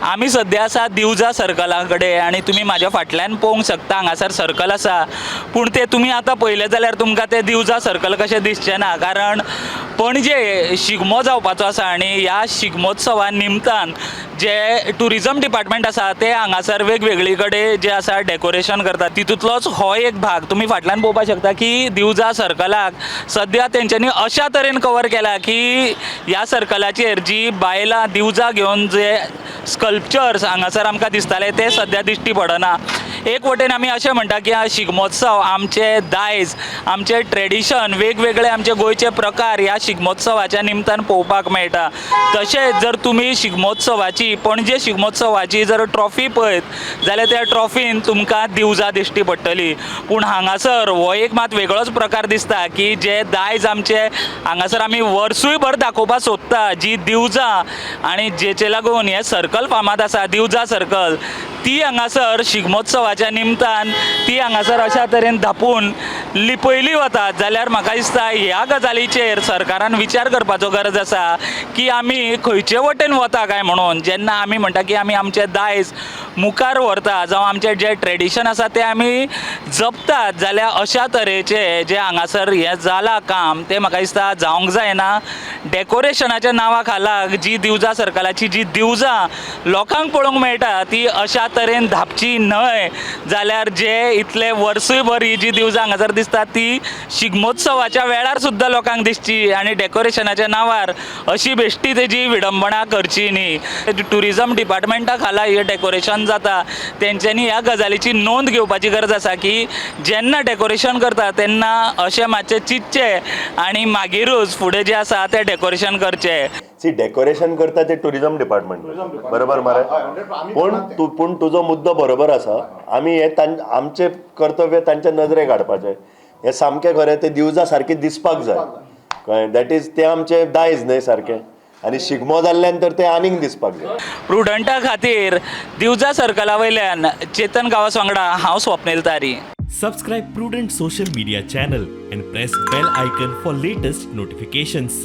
आमी सद्या आसा दिवजा सर्कला कडेन आनी तुमी म्हाज्या फाटल्यान पळोवंक शकता, हांगासर सर्कल आसा, पूण ते तुमी आतां पळयलें जाल्यार तुमकां तें दिवजा सर्कल कशें दिसचें ना, कारण पणजे शिगमो जावपाचो आसा आनी ह्या शिगमोत्सवा निमतान जे टुरिजम डिपार्टमेंट आसा ते हांगासर वेगवेगळी कडेन जे आसा डेकोरेशन करतात. तितूंतलोच हो एक भाग तुमी फाटल्यान पळोवपाक शकता की दिवजा सर्कलाक सद्या तेंच्यांनी अशा तरेन कवर केला की ह्या सर्कलाचेर जी बायलां दिवजा घेवन जे स्कल्पचर्स हांगासर आमकां दिसताले ते सद्या दिश्टी पडना. एक वटेन आमी अशें म्हणटा की हा शिगमोत्सव आमचें दायज, आमचें ट्रेडिशन, वेगवेगळे आमचे गोंयचे प्रकार ह्या शिगमोत्सवाच्या निमतान पळोवपाक मेळटा. तशेंच जर तुमी शिगमोत्सवाची, पणजे शिगमोत्सवाची जर ट्रॉफी पळयत जाल्यार त्या ट्रॉफीन तुमकां दिवजां दिश्टी पडटली. पूण हांगासर हो एक मात वेगळोच प्रकार दिसता की जे दायज आमचे हांगासर आमी वर्सूय भर दाखोवपाक सोदता, जी दिवजां आनी जेचे लागून हें सर्कल फामाद आसा दिवजा सर्कल, ती हांगासर शिगमोत्सवाच्या निमतान ती हांगासर अशा तरेन धापून लिपयली वता. जाल्यार म्हाका दिसता ह्या गजालीचेर सरकारान विचार करपाचो गरज आसा की आमी खंयचे वटेन वता काय म्हणून. जेन्ना आमी म्हणटा की आमी आमचें दायज मुखार व्हरता जावं आमचें जें ट्रेडिशन आसा तें आमी जपतात, जाल्यार अशा तरेचें जें हांगासर हें जालां काम तें म्हाका दिसता जावंक जायना. डेकोरेशनाच्या नांवा खाला जी दिवजा सर्कलाची जी दिवजां लोकांक पळोवंक मेळटा ती अशा तरेन धापची न्हय, जाल्यार जे इतले वर्सूय भर ही जी दिवजां हांगासर दिसता ती शिगमोत्सवाच्या वेळार सुद्दां लोकांक दिसची आनी डेकोरेशनाच्या नांवार अशी बेश्टी तेजी विडंबणा करची न्ही. टुरिजम डिपार्टमेंटा खाला हें डेकोरेशन जाता, तेंच्यांनी ह्या गजालीची नोंद घेवपाची गरज आसा की जेन्ना डेकोरेशन करता तेन्ना अशें मातशें चिंतचें आनी मागीरूच फुडें जें आसा तें डेकोरेशन करचें. सी, डेकोरेशन करता ते टुरिझम डिपार्टमेंट, बरोबर मरे? पूण तूं, पूण तुजो मुद्दो बरोबर आसा. आमी हे आमचें कर्तव्य तांच्या नदरेक हाडपाचें. हें सामकें खरें, ते दिवजां सारकी दिसपाक जाय, कळ्ळें? That is तें आमचें दायज न्हय सारकें, आनी शिगमो जाल्ल्यान तर तें आनीक दिसपाक जाय. प्रुडंटा खातीर दिवजा सर्कला वयल्यान चेतन गांवस वांगडा हांव स्वप्नील तारी. Subscribe Prudent social media channel and press bell icon for latest notifications.